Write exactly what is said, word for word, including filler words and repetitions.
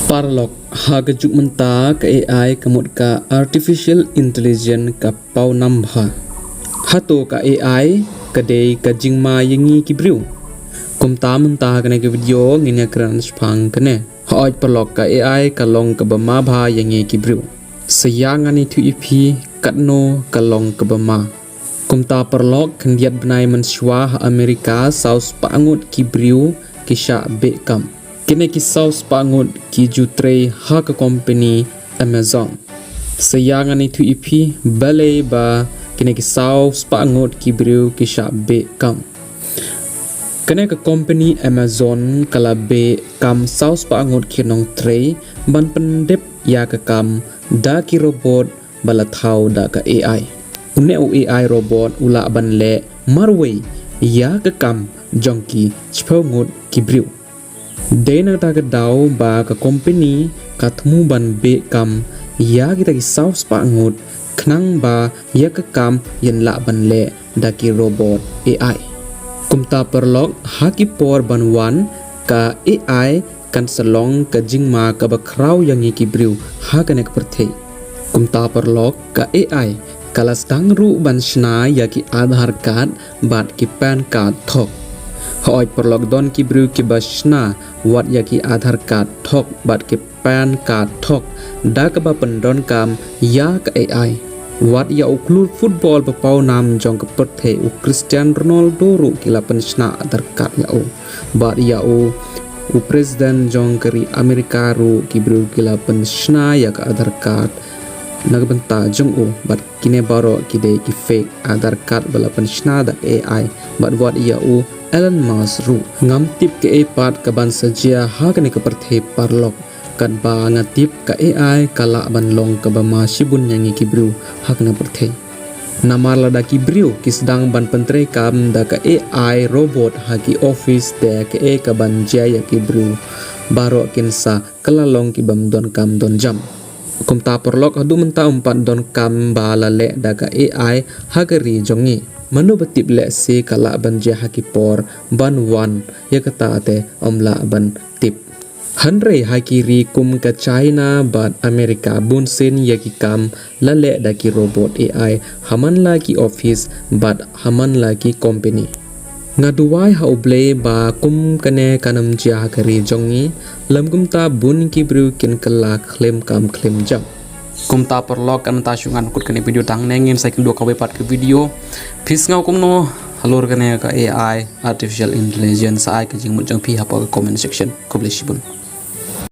Paralok, ha ka juk mynta ka A I ka mut ka artificial intelligence ka paw nam bha. Hato ka A I ka dei ka jingma ïa ngi ki briew? Kumta mynta ha kane ka video ngin ïa kren shaphang kane. Hooid paralok, ka A I ka long kaba ma bha ïa ngi ki briew. Sa ïa ngan ïathuh ïa phi katno ka long kaba ma. Kumta paralok, khyndiat bnai mynshuwa ha Amerika saw spah ngut ki briew ki shah beh kam. Kine ki saw spah ngut ki ju trei ha ka kompani Amazon. Sa ïa ngan ïathuh ïa phi balei ba kine ki saw spah ngut ki briew ki shah beh kam. Kane ka kompani Amazon ka la beh kam saw spah ngut ki nongtrei ban pyndep ïa ka kam da ki robot ba la thaw da ka A I. Une u A I robot u lah ban leh marwei ïa ka kam jong ki shiphew ngut ki briew. Dei na kata ka daw ba ka kompani ka thmu ban beh kam ïa kita ki saw spah ngut khnang ba ïa ka kam yn lah ban leh da ki robot A I. Kumta paralok, ha ki por ban wan, ka A I kan sa long ka jingma kaba khraw ïa ngi ki briew ha kane ka pyrthei. Kumta paralok, ka A I ka la sdang ruh ban shna ïa ki Aadhaar card bad ki PAN card thok. Hooid paralok, don ki briew kiba shna wat ïa ki Aadhaar card thok bad ki PAN card thok da kaba pyndonkam ïa ka A I. Wat ïa u klur football ba paw nam jong ka pyrthei u Cristiano Ronaldo ruh ki la pynshna Aadhaar card ïa u. Bad ïa u, u president jong ka ri Amerika ruh ki briew ki la pynshna ïa ka Aadhaar card na ka bynta jong u. Bad kine baroh ki dei ki fake Aadhaar card ba la pynshna da ka A I. Bad wat ïa u Elon Musk ruh. Ngam tip kaei pat kaban sa jia ha kane ka pyrthei paralok. Katba nga tip ka A I ka lah ban long kaba ma shibun ïa ngi ki briew ha kane ka pyrthei. Namar lada ki briew ki sdang ban pyntreikam da ka A I robot ha ki office, te kaei kaban jia ïa ki briew? Baroh kin sa kylla long ki bym donkam donjam. Kumta paralok, haduh mynta ym pat don kam ba la leh da ka A I ha ka ri jong ngi. Mano ba tip, lehse ka lah ban jia ha ki por ban wan, ïa kata te ym lah ban tip. Hynrei ha ki ri kum ka China bad Amerika, bunsien ïa ki kam la leh da ki robot A I ha man la ki office bad ha man la ki kompani. Nga duwai ha U Blei ba kum kane kan ym jia ha ka ri jong ngi, lym kumta bun ki briew kin kylla khlem kam khlem jam. Kumta paralok, kan mynta shu ngan kut kane video tang ne, ngin sa ïakynduh kawei pat ka video. Phi sngew kumno halor kane ka A I, artificial intelligence? Sa ai ka jingmut jong phi hapoh ka comment section. Khublei shibun.